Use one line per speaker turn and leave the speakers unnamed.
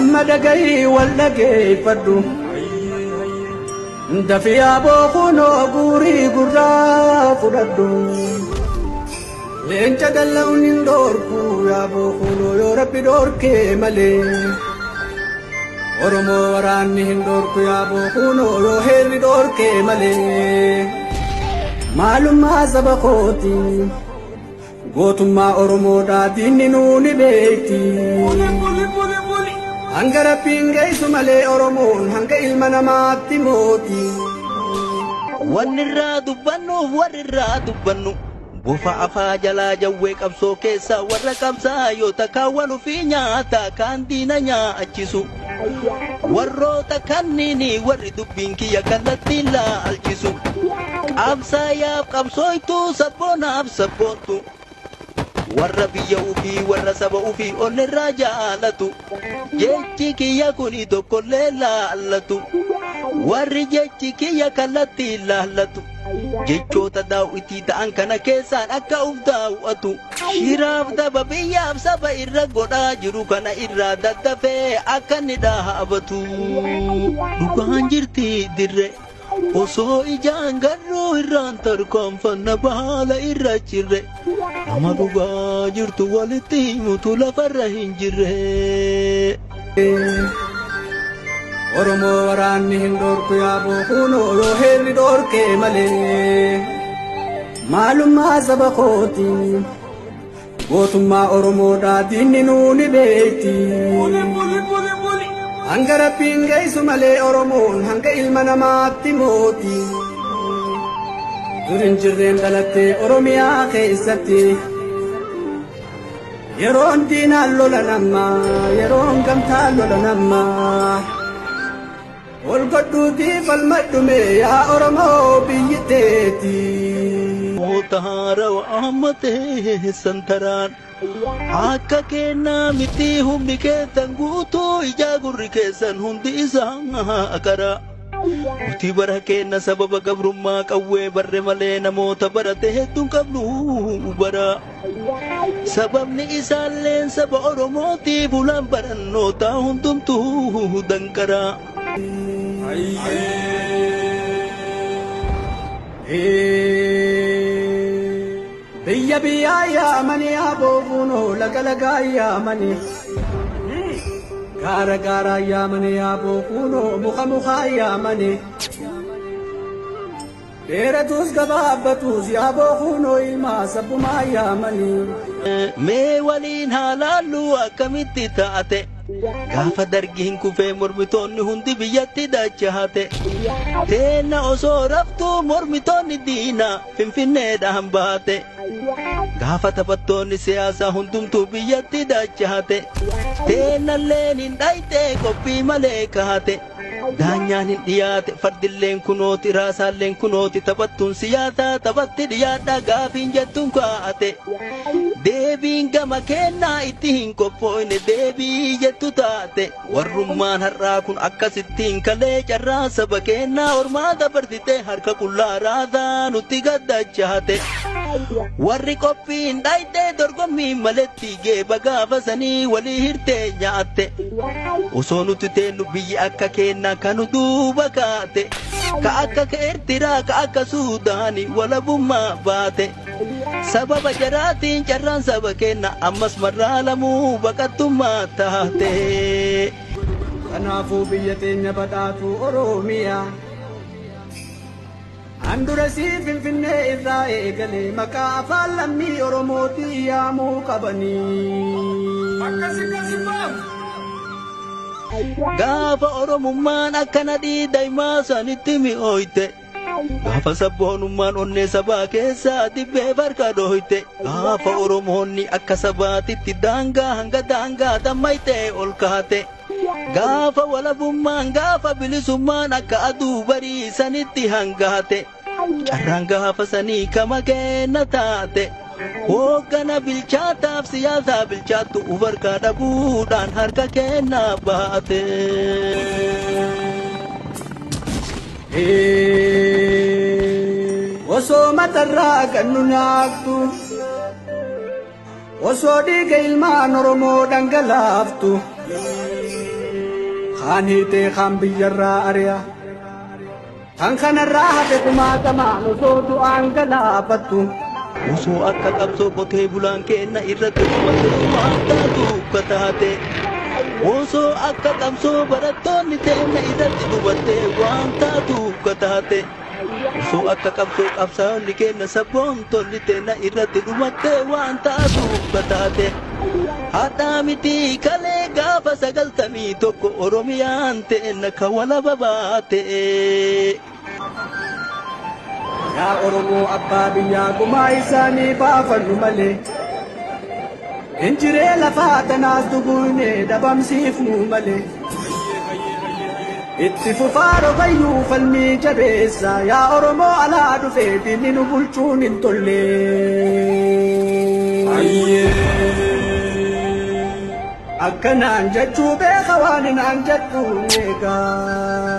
Amma dhagahii wal dhageeffadhu. Dafii aboo kunoo guurii gurraa fudhadhu. Leenca dalla'uun hin dhoorku yaaboo kunoo yoo rabbi dhoorkee malee. Oromoo waraanni hin dhoorku yaaboo kunoo yoo heerri dhoorkee malee. Maalummaa saba kooti. Gootummaa Oromoodhaa diinni nuu ni beekti. Hanga rabbiin geessu malee Oromoon hanga ilma namaatti mooti.
Wanni irraa dubbannuuf warri irraa dubbannu bofa afaa jalaa jawwee qabsoo keessaa warra qabsaa yoo takkaawwan ofii nyaata kaan diina nyaachisu. Warroota kanniini warri dubbiin kiyya kallattiin laalchisu. Qabsaayaaf qabsooytuu sabboonaaf sabboontu. Warra biyya ufii warra saba ufii onnirraa jaalatu. Jechi kiyya kuni tokkollee laallatu. Warri jechi kiyya kallattiin laallatu. Jechoota daawwitii ta'an kana keessaan akka uf daawwatu. Shiraaf daba biyyaaf saba irra godhaa jiru kana irraa daddafee akka inni dhaabatu. Dhugaan jirti dirre osoo ijaan garruu irraan tarkaanfanna baala irra jirre. Nama dhugaa jirtu walitti himutu lafarra hin jirre.
Oromoo waraanni hin dhoorku yaaboo kunoo yoo heerri dhoorkee malee. Maalummaa saba kooti. Gootummaa Oromoodhaa diinni nuu ni beekti. Hanga rabbiin geessu malee Oromoon hanga ilma namaatti mooti. Dur hin jirreen dhalattee Oromiyaa keessatti. Yeroon diinaan lolan amma yeroon gamtaan lolan amma. Ol godhuutii falmadhume yaa Oromoo biyyi teeti.
Moota haarawa amma ta'e santaraan akka kennaa miti humni keessan guutuu ijaa gurri keessan hundi isaa qara. Nuti bara keenna sababa gabrummaa qawwee barre malee namoota barate hedduun qabnu bara. Sababni isaalleen saba Oromootiif ulaan barannootaa hundumtuu danqara.
Biyya biyyaa yaamanii aboo kunoo laga lagaa yaamanii. Gaara gaaraa yaamanii aboo kunoo muka mukaa yaamanii. Dheeratus gabaabbatus yaaboo kunoo ilmaa sabbumaa yaamanii.
Mee waliin haa laallu akkamitti taate gaafa dargiin kufee mormitoonni hundi biyyatti dachahate teenna osoo raftuu mormitoonni diina finfinneedhaan baate gaafa taphattoonni siyaasaa hundumtuu biyyatti dachahate teennalleen hin dhayxee qophii malee kaate daanyaan hin dhiyaate fardilleen kunooti raasaalleen kunooti taphattuun siyaasaa taphatti dhiyaadha gaafiin jettuun kaa'ate. Deebiin gama kennaa itti hin qophooyne deebii jettu taate warrummaan har'aa kun akkasittiin kalee carraa saba kennaa ormaa dabarsite harka qullaa raasaa nutti gaddachaate. Warri qophiin dhayxee dorgommii maletti geeba gaafa sanii walii hirtee nyaatte. Osoo nuti teennu biyyi akka kennaa kanu duuba kaate. Ka akka Eertiraa ka akka Suudaanii walabummaa baate. Sababa jaraatiin carraan saba kenna ammas marraa lamuu baqattummaa taate.
Kanaafuu biyya teenya badhaatu Oromiyaa. Handura sii Finfinnee irraa eegalee maqaa afaan lammii Oromootii yaamuu qabanii.
Gaafa Oromummaan akkana dhiidaymaa sanitti mi'ooyte. Gaafa sabboonummaan onnee sabaa keessaa dibbee farka dhoyte. Gaafa Oromoonni akka sabaatitti daangaa hanga daangaa dammaytee ol kaate. Gaafa walabummaan gaafa bilisummaan akka aduu barii sanitti hangaate. Carraan gaafa sanii kama kenna taate. Hooggana bilchaataaf siyaasaa bilchaattu ufarkaa dhabuudhaan harka kennaa baate.
Osoo matarraa kan nu nyaattu. Osoo dhiiga ilmaan Oromoo dhangalaaftu. Kaan hiitee kaan biyyarraa ari'a. Kan kanarraa hafe kumaatamaan osoo du'aan galaafattu.
Osoo akka qabsoo qotee bulaan keenna irratti dhumatte waan taatu kataate. Osoo akka qabsoo barattoonni teenna irratti dhumatte waan taatu kataate. Osoo akka qabsoo qabsaa'onni keenna sabboontonni teenna irratti dhumatte waan taatu kataate. Hadhaa miti kalee gaafa 91 Oromiyaan teenna ka walaba baate.
Yaa Oromoo abbaa biyyaa gumaa isaanii baafannu malee. Injiree lafaa tanaas duguunee dhabamsiifnu malee. Itti fufaa rogayyuu falmii jabeessa yaa Oromoo alaa dhufee diinni nu bulchuun hin tolle. Akkanaan jechuu beeka waan naan jedhu eegaa.